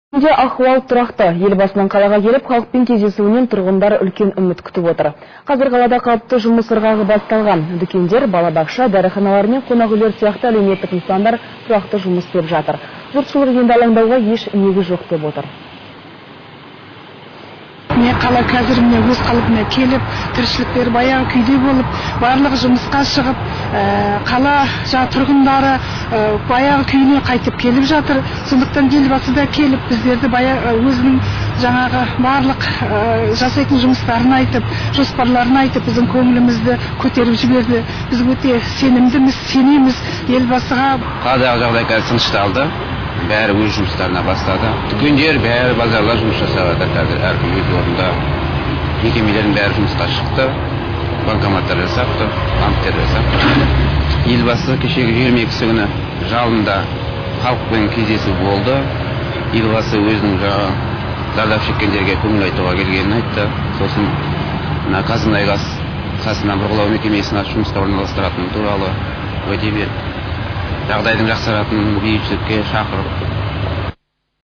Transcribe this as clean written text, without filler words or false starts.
Бүгінде ахуал тұрақты. Елбасының қалаға келіп, халықпен кездесуінен тұрғындар үлкен үміт күтіп отыр. Қазір қалада қалыпты жұмыс ырғағы басталған. Дүкендер, балабақша, дәріханалар мен қонақ үйлер сияқты әлеуметтік нысандар тұрақты жұмыс істеп жатыр. Жұртшылық енді алаңдауға еш негіз жоқ деп отыр. Міне, қала қазір, міне, өз қалпына келіп, тіршіліктер баяғы күйде болып, барлығы жұмысқа шығып, қала жаңа тұрғындары баяғы күйіне қайтып келіп жатыр. Сондықтан Елбасы да келіп, біздерді баяғы өзінің жаңағы барлық жасайтын жұмыстарын айтып, жоспарларын айтып, біздің көңілімізді көтеріп жіберді. Біз өте сенімдіміз, сенеміз Елбасыға. Қаладағы жағдай қазір тынышталды, бәрі өз жұмыстарына бастады. Дүкендер бәрі, базарлар жұмыс жасап жатыр қазір, әркім өз орнында. Мекемелердің бәрі жұмысқа шықты, банкоматтар жасап тұр, банктер жасап тұр. Елбасы кешегі 22-сі күні жалында халықпен кездесу болды. Елбасы өзінің жаңағы зардап шеккендерге көңіл айтуға келгенін айтты. Сосын мына ҚазМұнайГаз қасынан бұрғылау мекемесін ашып, жұмысқа орналастыратыны туралы уәде беріп, жағдайдың жақсаратынын, бейбітшілікке шақырып.